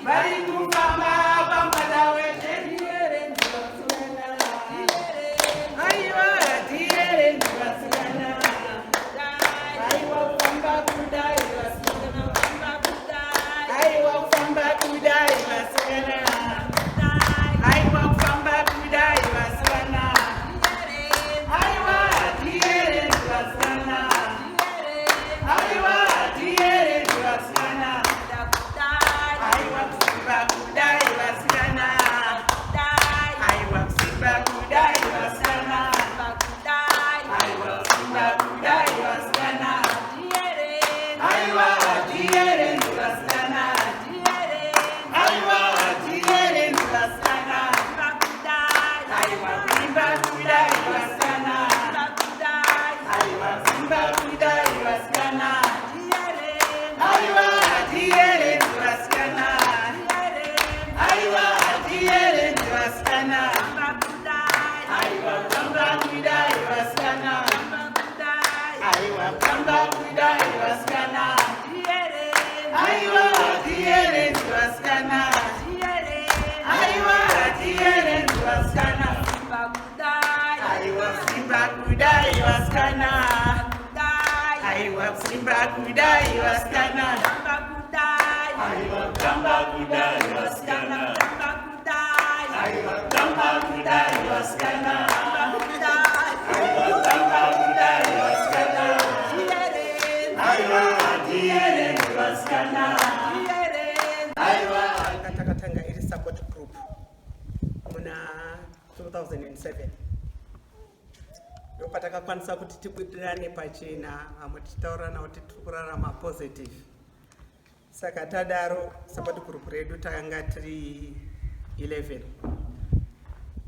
Vari kufamba pamupata Aiwa, hatierenzi vasikana. Aiwa, kufamba kudai vasikana. Aiwa, kufamba kudai vasikana. Aiwa, kufamba kudai vasikana. Aiwa, hatierenzi vasikana. Aiwa, hatierenzi vasikana. Aiwa, kusimba kudai vasikana. Aiwa, kusimba kudai vasikana. Aiwa, kusimba kudai vasikana. Aiwa, hatierenzi vasikana. Aiwa, hatierenzi vasikana. Aiwa, kuimba kudai vasikana. Aiwa, kusimba kudai vasikana. Aiwa, hatierenzi vasikana. Aiwa, hatierenzi vasikana. Aiwa, kufamba kudai vasikana. Aiwa, kufamba kudai vasikana. Aiwa, hatierenzi vasikana. Aiwa, hatierenzi vasikana. Aiwa, simba kudai vasikana. Aiwa, simba kudai vasikana. Aiwa, kufamba kudai vasikana. Aiwa, kufamba kudai vasikana. Aiwa, kufamba kudai vasikana. Aiwa, hatierenzi vasikana. Aiwa. Takatanga iri support group muna 2007, ndopatakakwanisa kuti tibudirane pachena, vamwe tichitaurirana kuti tiri kurarama positive. Saka tadaro, support group redu takanga tiri 11.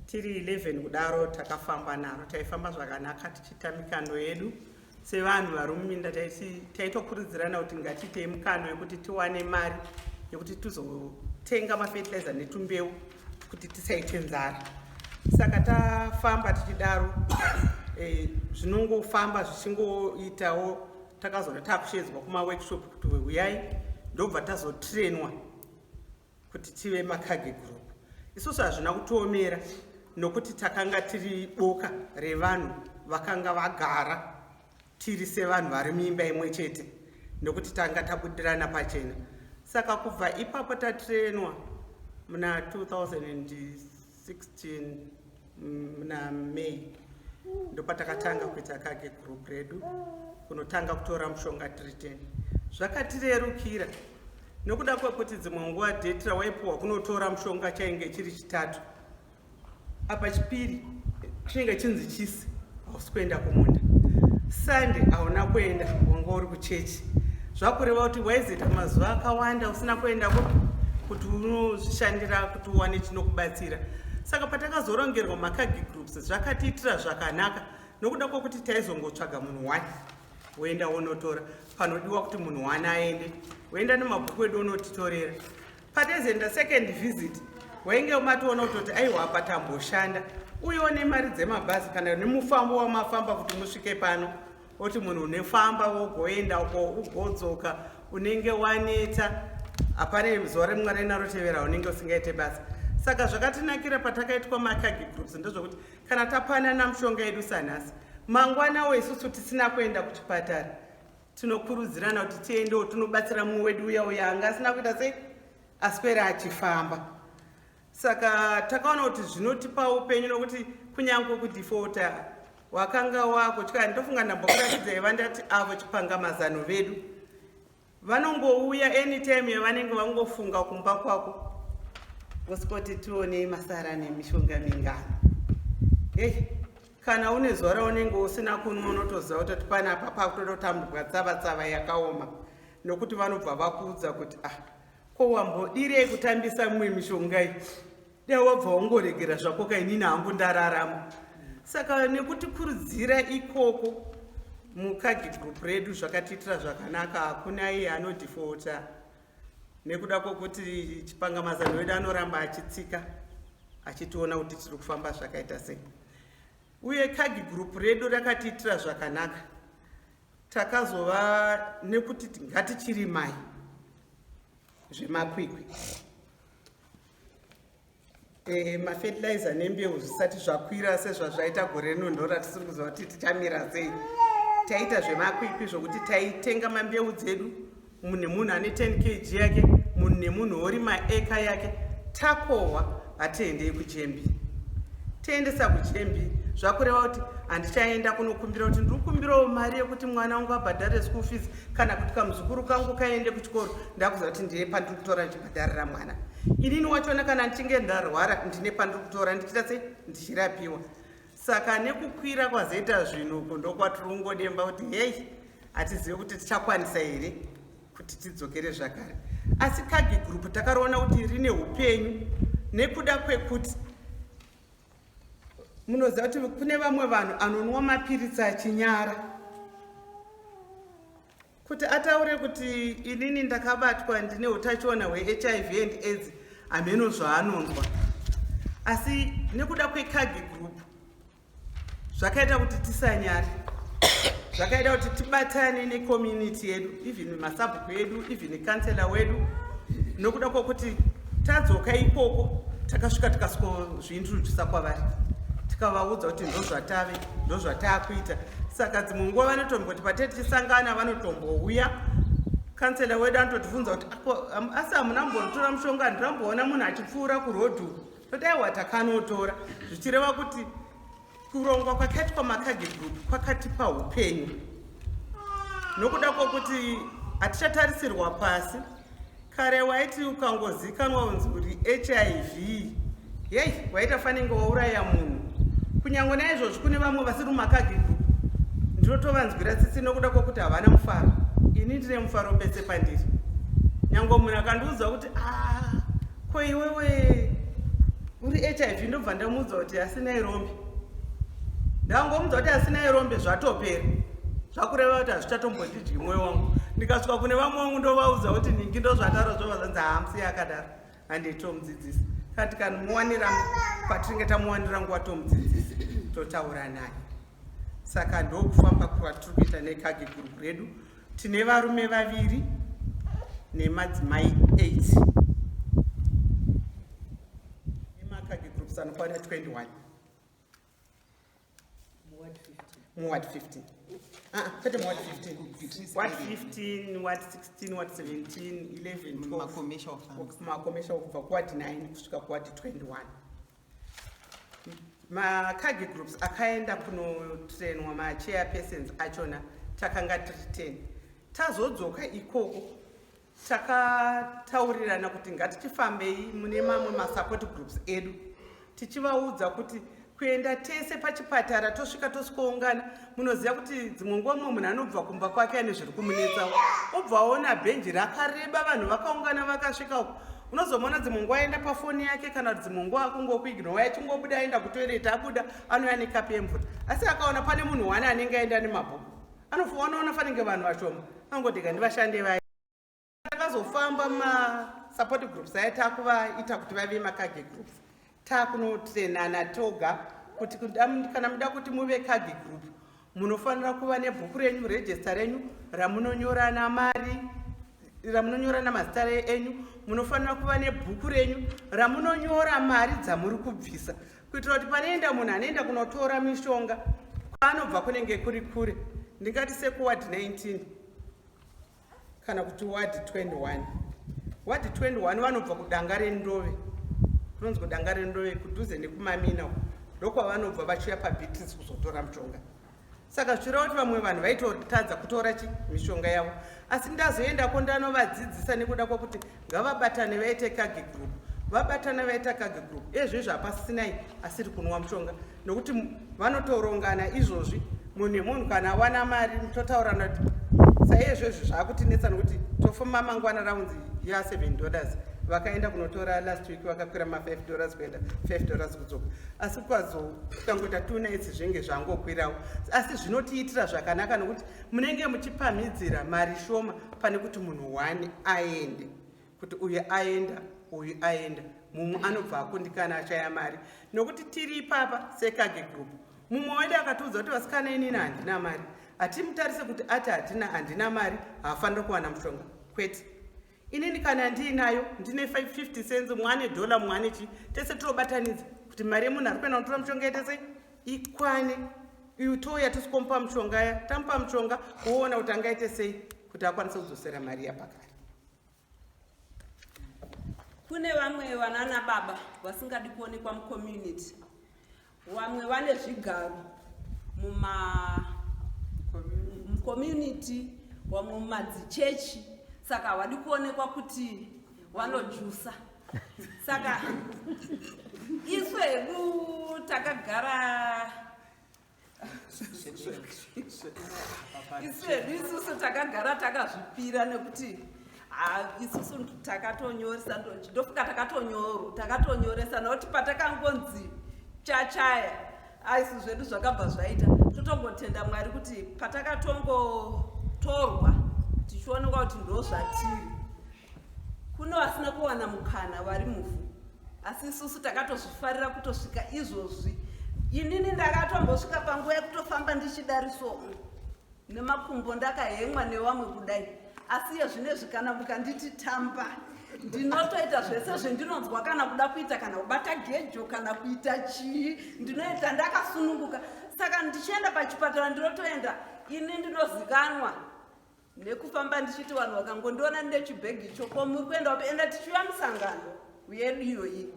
Tiri 11 kudaro, takafamba naro, taifamba zvakanaka tichiita mikando yedu sevanhu vari muminda. Taitokurudzirana kuti ngatiitei mukando yekuti tiwane mari yekuti tizotenga mafertilizer netumbeu kuti tisaite nzara. Saka tafamba tichidaro, zvinongofamba zvichingoitawo. Takazoona takushedzwa kumaworkshop kuti uyai, ndobva tazotrainwa kuti tive makagi group. Isusu hazvina kutiomera nokuti takanga tiri boka revanhu vakanga vagara tiri sevanhu vari muimba imwe chete, nokuti tanga tabudirana pachena. Saka kubva ipapo tatrainwa muna 2016 muna May, ndopatakatanga kuita kage group redu, kunotanga kutora mushonga tiri 10. Zvakatirerukira nokuda kwekuti dzimwe nguva date rawaipiwa kunotora mushonga chainge chiri Chitatu, apa Chipiri chinenge chinzi chisi hausi kuenda kumunda, Sunday hauna kuenda, wanga uri kuchechi. Zvakureva kuti waizoita mazuva akawanda usina kuendako kuti unozvishandira kuti uwane chinokubatsira. Saka patakazorongerwa makagi groups, zvakatiitira zvakanaka nokuda kwokuti taizongotsvaga munhu one, woenda wonotora panodiwa kuti munhu one aende, woenda nemabhuku edu onotitorera. Pataizoenda second visit, wainge matoona kutoti aiwa, apa tamboshanda, uyewo nemari dzemabhazi kana nemufambo wamafamba kuti musvike pano, oti munhu unefamba wogoenda uko ugodzoka, unenge waneta. Hapane zuva rimwe renarotevera unenge usingaite basa. Saka zvakatinakira patakaitwa makagi groups ndezvokuti kana tapanana mushonga yedu sanhasi, mangwanawo isusu tisina kuenda kuchipatara, tinokurudzirana kuti tiendewo tinobatsira mumwe wedu uya uya anga asina kuita sei, aswera achifamba. Saka takaona kuti zvinotipa upenyu, nokuti kunyange kudefaulta wakanga wakutya. Ndofunga ndambokuratidzai vandati avo chipangamazano vedu vanongouya anytime yavanenge vangofunga kumba kwako, vosikoti tionei masara nemishonga mingano. Hei, kana une zuva raunenge usina kunwa, unotoziva kutoti panapa pakutoda kutambwa tsava tsava yakaoma, nokuti vanobva vakuudza kuti, "Ah, ko wambodirei kutambisa mumwe mishonga iyi? Dai wabva wangoregera zvako kainini hangu ndararama." Saka nekutikurudzira ikoko mukagi group redu zvakatiitira zvakanaka. Hakuna iye anodefaulta nekuda kwokuti chipangamazano wedu anoramba achitsika achitiona kuti tiri kufamba zvakaita sei. Uye kagi group redu rakatiitira zvakanaka. Takazova nekuti ngatichirimai zvemakwikwi. E, mafertilizer nembeu zvisati zvakwira sezvazvaita gore rino ndoratisiri kuziva kuti tichamira sei. Taita zvemakwikwi zvokuti taitenga mambeu dzedu munhu nemunhu ane 10 kg yake, munhu nemunhu orima eka yake. Takohwa, hatiendei kuJembi, tiendesa kuJembi. Zvakureva kuti handichaenda kunokumbira kuti ndikukumbirawo mari yekuti mwana wangu abhadhare school fees kana kuti kamuzukuru kangu kaende kuchikoro. Ndakuziva kuti ndine pandiri kutora ndichibhadharira mwana. Inini wachona kana ndichinge ndarwara, ndine pandiri kutora ndichiita sei, ndichirapiwa. Saka nekukwira kwazoita zvinhu uku, ndokwatiri kungodemba kuti hei, hatizive kuti tichakwanisa here kuti tidzokere zvakare. Asi Kagi Group takariona kuti rine upenyu nekuda kwekuti munoziva kuti kune vamwe vanhu anonwa mapiritsi achinyara kuti ataure kuti inini ndakabatwa, ndine utachiona hweHIV and AIDS. Hameno zvaanonzwa, asi nekuda kweKagi Group zvakaita kuti tisanyare, zvakaita kuti tibatane necommunity yedu, even masabhuku edu, even kansela wedu, nokuda kwokuti tadzoka ikoko takasvika tikasvikozviintrodusa kwavari, tikavaudza kuti ndozvatave, ndozvataakuita. Saka dzimwe nguva vanotomboti patee tichisangana, vanotombouya. Kansela wedu anototibvunza kuti, "Asi hamuna mbonotora mushonga? Handiramboona munhu achipfuura kurodhi." Toti, "Aiwa, takanotora." Zvichireva kuti kurongwa kwakaitwa maKagi Group kwakatipa upenyu nokuda kwokuti hatichatarisirwa pasi. Kare waiti ukangozikanwa unzi uri HIV, yei, waita fanenge wauraya munhu. Kunyange naizvozvi kune vamwe vasiri mumaKagi Group, ndinotovanzwira tsitsi nokuda kwokuti havana mufaro. Ini ndine mufaro pese pandiri. Nyange munhu akandiudza kuti, "Ah, ko iwewe uri HIV?" ndobva ndamuudza kuti asina irombe. Ndangomuudza kuti asina irombe, zvatopera. Zvakureva kuti hazvichatombondidyi mwoyo wangu. Ndikasvika kune vamwe vangu, ndovaudza kuti ningi ndozvataro, zvova zvanzi, "Hamusi akadaro, handei tomudzidzisa." Kati kanomuwanira patinenge tamuwanira nguva, tomudzidzisa, totaura naye. Saka ndokufamba kwatiri kuita neKagi Group redu. Tine varume vaviri nemadzimai 8 nemaKagi Groups anokwana 21 muward 15. Ah, kwete, muward 15, ward 15, ward 16, ward 17, 11, 12. Macommercial farms. Macommercial, kubva kuward 9 kusvika kuward 21. MaKagi Groups akaenda kunotrainwa, machairpersons achona takanga tiri 10. Tazodzoka ikoko, takataurirana kuti ngatichifambei mune mamwe masupport groups edu, tichivaudza kuti kuenda tese pachipatara, tosvika tosvikoungana. Munoziva kuti dzimwe nguva mumwe munhu anobva kumba kwake ane zviri kumunetsawo, obva aona bhenji rakareba, vanhu vakaungana, vakasvika uko, unozomuona dzimwe nguva aenda pafoni yake, kana kuti dzimwe nguva akungokuignora, achingobuda aenda kutoilet, abuda anouya nekapu yemvura. Asi akaona pane munhu wani anenge aenda nemabhuku, anoona fanenge vanhu vashoma, anongoti ngandivashande vaya. Takazofamba masupport groups aya, takuvaita kuti vave maKagi Groups. Takunotrainana toga kuti kana muda kuti muve Kagi Group, munofanira kuva nebhuku renyu, register renyu ramunonyorana mari, ramunonyorana mazita enyu. Munofanira kuva nebhuku renyu ramunonyora mari dzamuri kubvisa, kuitira kuti panoenda munhu anoenda kunotora mishonga, kwaanobva kunenge kuri kure, ndingati sekuward 19 kana kuti ward 21. Ward 21 vanobva kudanga rendove, kunonzi kudanga rendove, kudhuze nekumamina uko, ndokwavanobva vachiuya paBeatrice kuzotora mushonga. Saka zvichireva kuti vamwe vanhu vaitotadza kutora chi mishonga yavo. Asi ndazoendako, ndanovadzidzisa nekuda kwokuti ngavabatane vaite Kagi Group. Vabatana vaita Kagi Group, ezvezvi hapasinai asiri kunwa mushonga, nokuti vanotorongana izvozvi. Munhu nemunhu kana awana mari, totaurana kuti saizvezvi zvaakutinetsa nokuti tofamba mangwana raunzi ya$7. Vakaenda kunotora last week, vakakwira ma$5 kuenda, $5 kudzoka. Asi kukazotangoita 2 nights, zvinge zvangokwirawo. Asi zvinotiitira zvakanaka nokuti munenge muchipamhidzira mari shoma pane kuti munhu one aende, kuti uyu aenda, uyu aenda, mumwe anobva akundikana, ashaya mari. Nokuti tiri ipapa seKagi Group, mumwe wedu akatiudza kuti, "Vasikana, inini handina mari." Hatimutarise kuti ati hatina, handina mari, haafaniri kuwana mushonga, kwete. Inini kana ndiinayo ndine 550 cents, mumwe ane dollar, mumwe ane chii, tese tinobatanidza kuti mari yemunhu ari kuenda kunotora mushonga ite sei, ikwane. Uyu touya tisikomupa mushonga ya tamupa mushonga kuona kuti angaite sei kuti akwanise kudzosera mari yapakare. Kune vamwe vanana baba vasingadi kuonekwa mucommunity, vamwe vane zvigaro muma mucommunity, vamwe mumadzichechi, saka havadi kuonekwa kuti vanojusa. Saka isu hedu takagara, isu hedu isusu takagara takazvipira, nekuti isusu takatonyoresa, ndofunga takatonyoresa, nokuti patakangonzi chachaya aisu zvedu zvakabva zvaita. Totongotenda Mwari kuti patakatongotorwa tichionekwa kuti ndo zvatiri, kuno vasina kuwana mukana vari muvhu, asi isusu takatozvifarira kutosvika izvozvi. Inini ndakatombosvika panguva yekutofamba ndichidariso nemakumbo ndakahemwa nevamwe kudai, asi iye zvinezvi kana mukanditi tamba, ndinotoita zvese zvendinonzwa kana kuda kuita, kana kubata gejo, kana kuita chii, ndinoita ndakasununguka. Saka ndichienda pachipatara ndinotoenda ini ndinozikanwa nekufamba ndichiti vanhu vakangondiona ndechibhegi choko, "Muri kuenda kupi?" Enda tichiuya musangano yedu iyoyi,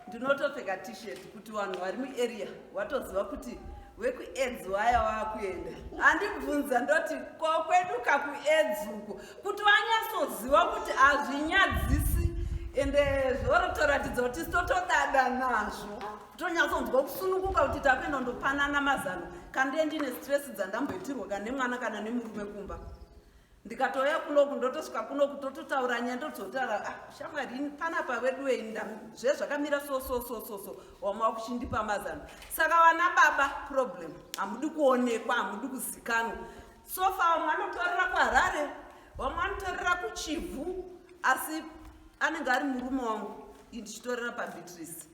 ndinotopfeka T-shirt kuti vanhu vari muarea vatoziva kuti vekuAIDS vaya vakuenda. Handibvunza ndoti, "Ko kwedu kakuAIDS uko?" kuti vanyatsoziva kuti hazvinyadzisi, ende zvorotoratidza kuti totodada nazvo, tonyatsonzwa kusununguka kuti takuenda kundopanana mazano. Kande ndine stress dzandamboitirwa kana nemwana kana nemurume kumba, ndikatouya kunoku, ndotosvika kunoku, tototaura nyaya, ndototaura, "Ah, shamwari, ini panapa weduwei zvezvakamira so so so so so." Wamwe wakuchindipa mazano. Saka vana baba, problem hamudi kuonekwa, hamudi kuzikanwa. So far vamwe vanotorera kuHarare, vamwe vanotorera kuChivhu, asi anenge ari murume wangu, ndichitorera paBeatrice.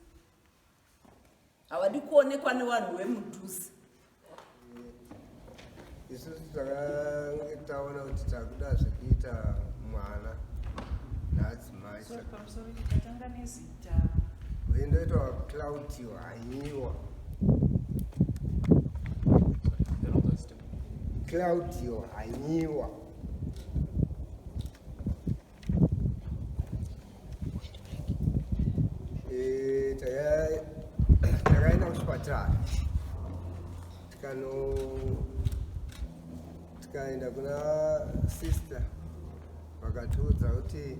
Havadi kuonekwa nevanhu vemudhuze. Isusu takange taona kuti takuda zvekuita mwana naadzimai. Sorry, pamusoro, tatanga nezita. Ndoitwa Claudio Hanyiwa, Claudio Hanyiwa. Takaenda kuchipatara, tikaenda kuna sister, vakatiudza kuti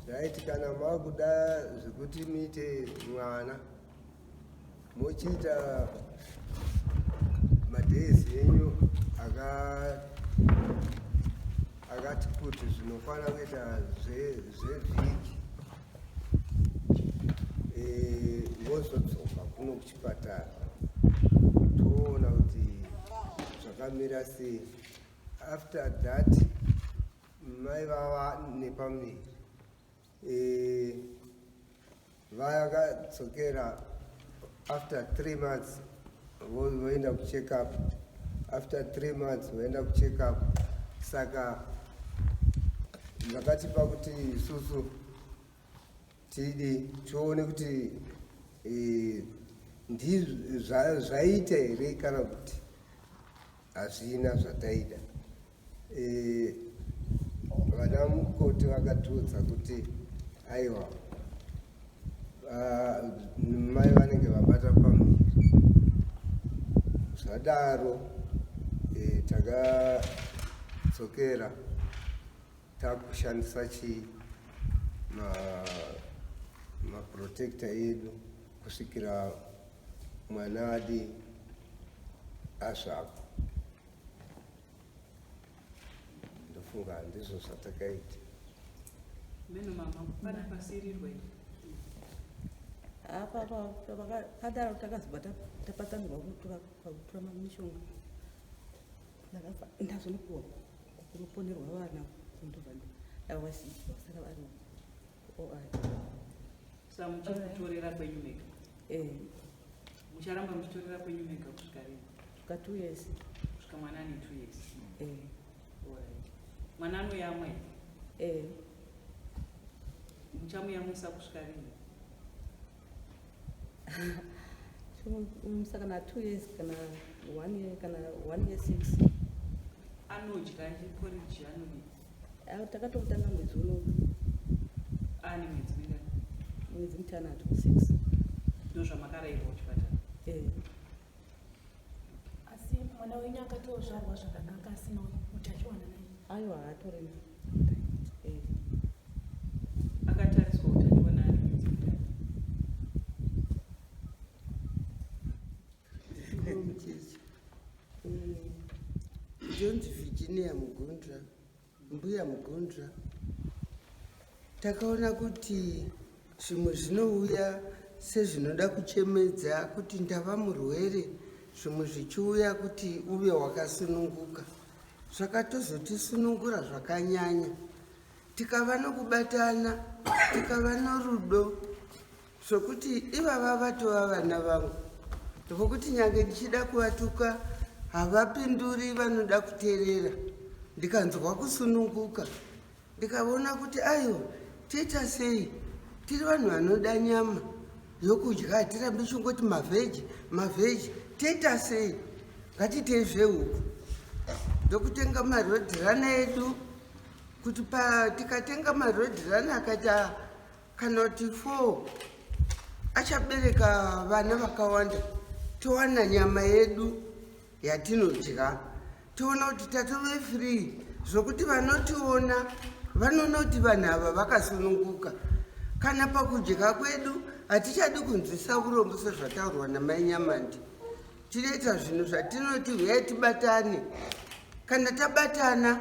zvaiti kana makuda zvekuti muite mwana, mochiita madays enyu akati kuti zvinokwana kuita zvevhiki, mozodzoka kuno kuchipatara, toona kuti zvakamira sei. After that mai vava nepamuviri, vakadzokera after 3 months, voenda kucheck up, after 3 months voenda kucheck up. Saka zvakatipa kuti isusu tidi tione kuti zvaita here kana kuti hazvina zvataida. Vana mukoti vakatiudza kuti aiwa, mai vanenge vabata pamuviri. Zvadaro takadzokera takushandisa chii, maprotector edu kusvikira mwana adi azvakwa. Ndofunga ndizvo zvatakaita. Meno mama, pane pasirirwa here? Apa padaro takazobva tapatsanurwa kutora pakutora mishonga. Ndakabva ndazonopuwa kunoponerwa vana, ndobva vasara vari OI. Sa muchiri kutorera kwenyu mega? Eh. Mucharamba muchitorera kwenyu mega kusvika rini? Kusvika 2 years. Kusvika mwana ane 2 years? Eh. Alright. Mwana anoyamwa here? Eh. Muchamuyamwisa kusvika rini? Chomuyamwisa kana 2 years kana 1 year kana 1 year 6. Anodya porridge anodii? Ah, takatotanga mwedzi uno. Ane mwedzi mingani? Mwedzi mitanhatu, 6. Ndozvamakarayirwa kuchipatara? Eh. Asi mwana wenyu akatozvarwa zvakanaka asina utachiwana naye? Aiwa, haatorina. Eh. Akatariswa utachiwana ane mwedzi mingani? Mucheche. Ndonzi Virginia Mugundra, Mbuya Mugundra. Takaona kuti zvimwe zvinouya sezvinoda kuchemedza kuti ndava murwere, zvimwe zvichiuya kuti uve wakasununguka. Zvakatozotisunungura zvakanyanya, tikava nokubatana, tikava norudo, zvokuti ivava vatova vana vangu, vokuti nyange ndichida kuvatuka havapinduri, vanoda kuteerera. Ndikanzwa kusununguka, ndikaona kuti aiwa, toita sei, tiri vanhu vanoda nyama yokudya, hatirambi chingoti mavheji mavheji, toita sei, ngatitei zvehuku. Ndokutenga maroadrunner edu, kuti tikatenga maroadrunner akaita kana kuti 4 achabereka vana vakawanda, towana nyama yedu yatinodya, toona kuti tatove free, zvokuti vanotiona vanoona kuti vanhu ava vakasununguka. Kana pakudya kwedu hatichadi kunzwisa urombo, sezvataurwa namai Nyamandi. Tinoita zvinhu zvatinoti huyai tibatane. Kana tabatana,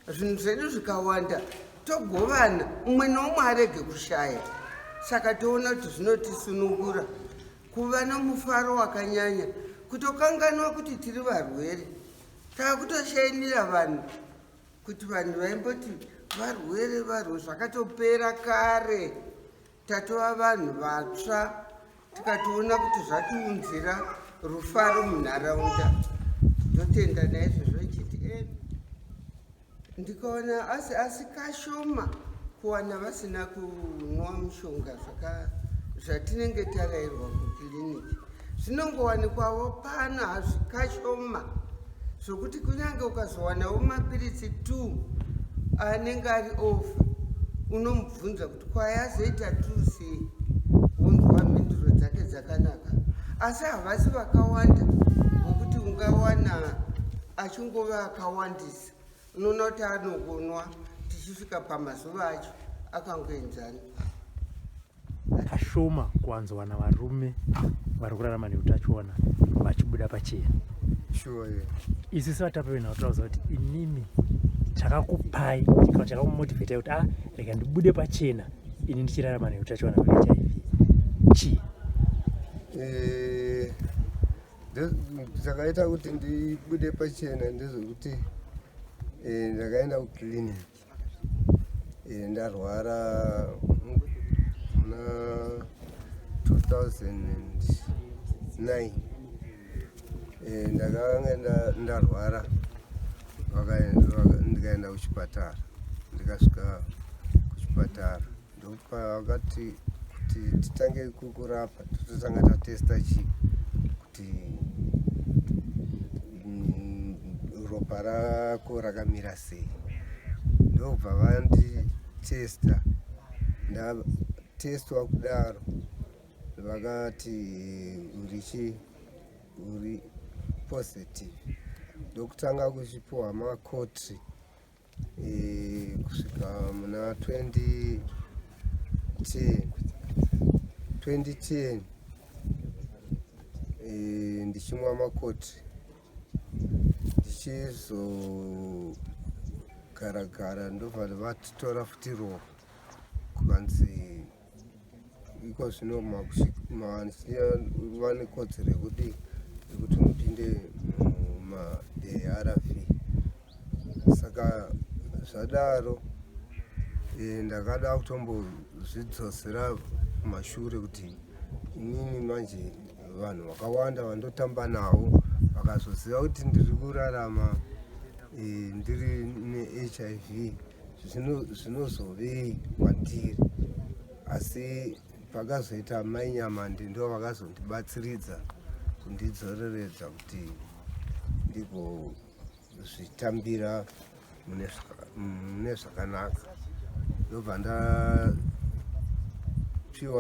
zvinhu zvedu zvikawanda, togovana, umwe neumwe arege kushaya. Saka toona kuti zvinotisunungura kuva nomufaro wakanyanya, kutokanganwa kuti tiri varwere. Taakutoshainira vanhu kuti vanhu vaimboti varwere varwere, zvakatopera kare. Tatova vanhu vatsva, tikatoona kuti zvatiunzira rufaro munharaunda. Ndotenda naizvozvo ichiti ndikaona asi kashoma kuwana vasina kunwa mushonga zvatinenge tarayirwa kukiriniki. Zvinongowanikwawo pano hazvikashoma, zvokuti kunyange ukazowanawo mapiritsi 2 anenge ari ofa, unomubvunza kuti kwayazoita 2 sei, wonzwa mhinduro dzake dzakanaka. Asi havasi vakawanda vokuti ungawana achingova akawandisa. Unoona kuti anongonwa tichisvika pamazuva acho akangoenzana. Kashoma kuwanzowana varume vari kurarama neutachiona vachibuda pachena. Sure, yeah. Isu sevatapi venhau tinoziva kuti imimi chakakupai kana chakakumotivatai kuti rega ndibude pachena ini ndichirarama neutachiona hweHIV chii? Zvakaita kuti ndibude pachena ndezvekuti ndakaenda kuclinic, ndarwara muna 2009. Ndakanga ndarwara, ndikaenda kuchipatara. Ndikasvika kuchipatara, ndopavakati kuti titange kukurapa tototanga tatesta chii, kuti ropa rako rakamira sei. Ndobva vanditesta. Ndatestwa kudaro, vakati uri uri positive. Ndokutanga kuchipiwa makotri kusvika muna 2010. 2010 ndichimwa makotri, ndichizogaragara, ndobva vatitora futi ropa, kukanzi iko zvino vane kodzero yekuti mupinde mumaARV. Saka zvadaro, ndakada kutombozvidzosera kumashure kuti inini manje vanhu vakawanda vandotamba navo vakazoziva kuti ndiri kurarama ndiri neHIV, zvinozovei kwandiri? Asi pakazoita mai Nyamandi ndo vakazondibatsiridza kundidzoreredza kuti ndigozvitambira mune zvakanaka. Ndobva ndapiwa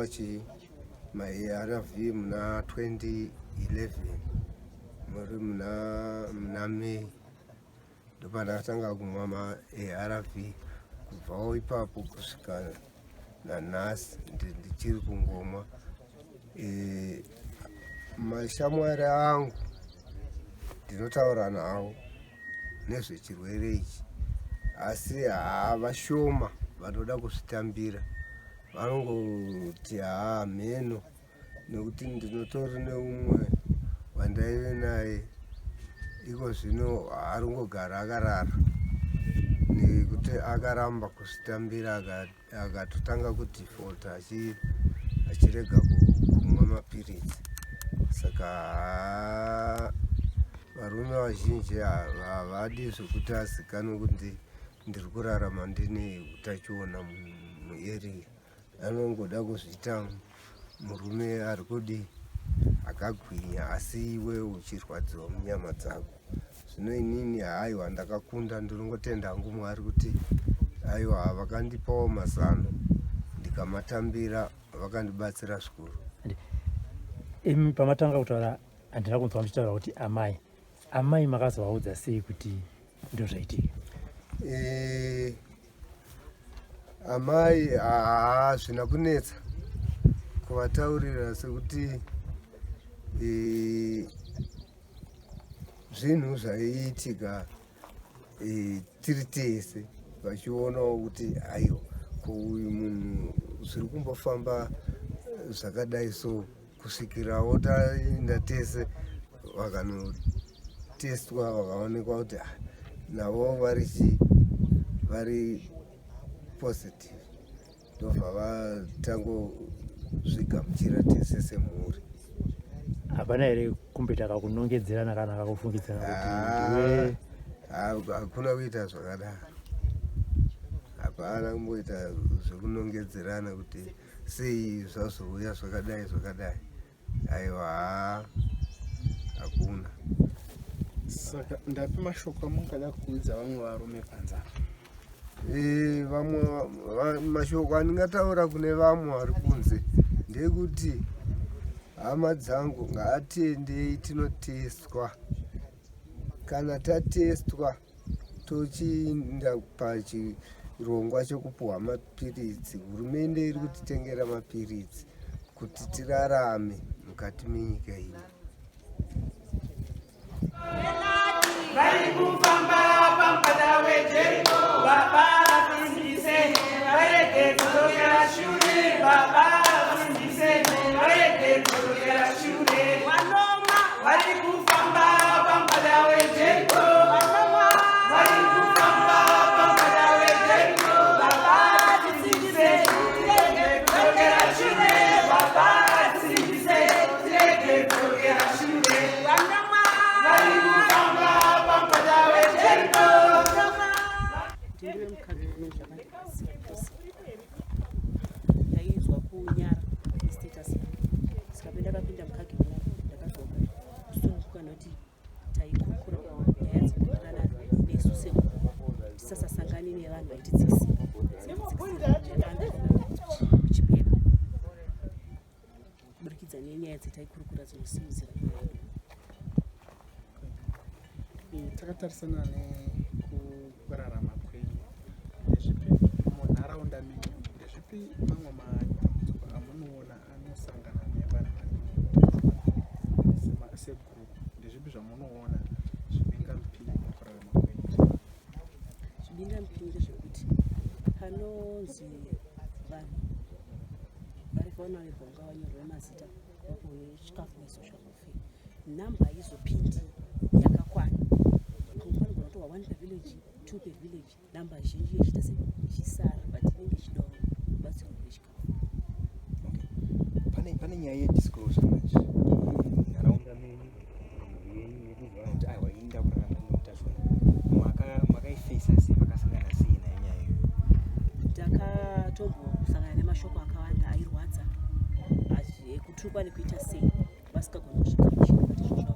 chi maARV muna 2011 muri muna May, ndopandakatanga kumwa maARV. Kubvawo ipapo kusvika nanhasi ndichiri kungomwa. Mashamwari angu ndinotaura nawo nezvechirwere ichi, asi havashoma vanoda kuzvitambira, vanongoti haa mheno, nekuti ndinotori neumwe wandaive naye, iko zvino ari kungogara akarara nekuti akaramba kuzvitambira, akatotanga kudefaulta achirega kumwa mapiritsi. Saka haa, varume vazhinji havadi zvekuti azikanwe kuti ndiri kurarama ndine utachiona muarea. Anongoda kuzviita murume ari kudi akagwinya, asi iwe uchirwadziwa munyama dzako. Zvino inini haiwa, ndakakunda. Ndinongotenda hangu Mwari kuti aiwa, vakandipawo mazano ndikamatambira, vakandibatsira zvikuru. Imi pamatanga kutaura handina kunzwa muchitaura kuti amai. Amai makazovaudza sei kuti ndozvaitika? Amai hazvina kunetsa kuvataurira, sekuti zvinhu zvaiitika tiri tese, vachionawo kuti aiwa, ko uyu munhu zviri kumbofamba zvakadai so, kusvikirawo taenda tese vakanotestwa, vakaonekwa kuti ah, navo vari chi vari positive. Ndobva vatangozvigamuchira tese semhuri. Hapana here kumboita kakunongedzerana kana kakufungidzana kuti ndiwe? Hakuna kuita zvakadaro, hapana kumboita zvekunongedzerana kuti sei zvazouya zvakadai zvakadai. Aiwa, haa, hakuna. Saka ndapi mashoko amungada kuudza vamwe varume panze apa? Vamwe mashoko andingataura kune vamwe vari kunze ndekuti, hama dzangu, ngaatendei tinotestwa. Kana tatestwa, tochiinda pachirongwa chekupuhwa mapiritsi. Hurumende iri kutitengera mapiritsi kuti tirarame mukati menyika ino. Vari kufamba pamupata weJeriko, Baba vasimbise, varege kudzokera shure. Baba vasimbise, varege kudzokera shure. Vanoma. Vari kufamba pamupata weJeriko, vari kufamba pamupata weJeriko, Baba tisimbise, tirege kudzokera shure. Baba tisimbise, tirege kudzokera shure. Vanoma. Vari kufamba pamupata weJeriko. Ndindiwe mukadzi uno zvakandibatsira chose. Ndainzwa kunyara nestatus yangu, saka pendakapinda mukagi muno ndakanzwa kusununguka, nokuti taikurukura nyaya dzinoenderana nesu semhuri, tisasasangani nevanhu vaitidzikisira kuchipera kuburikidza nenyaya dzetaikurukura dzinosimudzira nyaya yedu. Takatarisana nekurarama kwenyu, ndezvipi munharaunda menyu, ndezvipi mamwe matambudziko amunoona anosangana nevanhu vane segroup? Ndezvipi zvamunoona zvibingamupinyi mukurarama kwenyu? Zvibingamupinyi ndezvekuti panonzi vanhu vari vulnerable ngavanyorwe mazita, vapuwe chikafu nesocial welfare, namba haizopindi yakakwana. Pamwe panogona kutorwa one per village, two per village, namba zhinji yechiita se ichisara, but inenge ichidawo rubatsiro rwechikafu. Pane nyaya yedisclosure manje munharaunda menyu, mhuri yenyu, yekuziva kuti aiwa, ini ndakurarama neutachiona. Makaifeisa sei? Makasangana sei nayo nyaya iyoyo? Ndakatombosangana nemashoko akawanda. nekutukwa nekuita sei, vasikagoni kusvika mishonga kuti zvinhu zvavo.